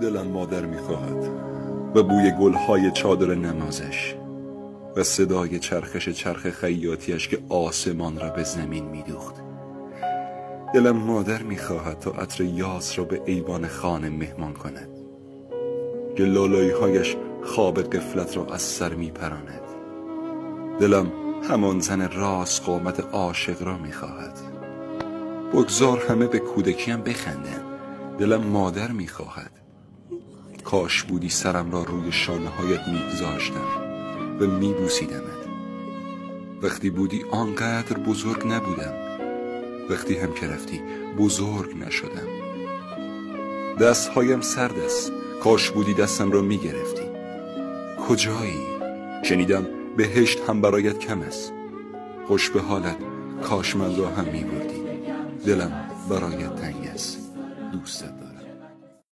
دلم مادر میخواهد و بوی گلهای چادر نمازش و صدای چرخش چرخ خیاطیش که آسمان را به زمین میدوخت. دلم مادر میخواهد تا عطر یاس را به ایوان خانه مهمان کند که لالایی‌هایش خواب غفلت را از سر میپراند. دلم همان زن راست قامت عاشق را میخواهد. بگذار همه به کودکیم بخندند. دلم مادر میخواهد. کاش بودی سرم را روی شانه هایت میگذاشتم و میبوسیدمت. وقتی بودی آنقدر بزرگ نبودم، وقتی هم که رفتی بزرگ نشدم. دستهایم سرد است، کاش بودی دستم را میگرفتی. کجایی؟ شنیدم بهشت هم برایت کم است. خوش به حالت، کاش من را هم میبردی. دلم برایت تنگ است، دوستت دارم.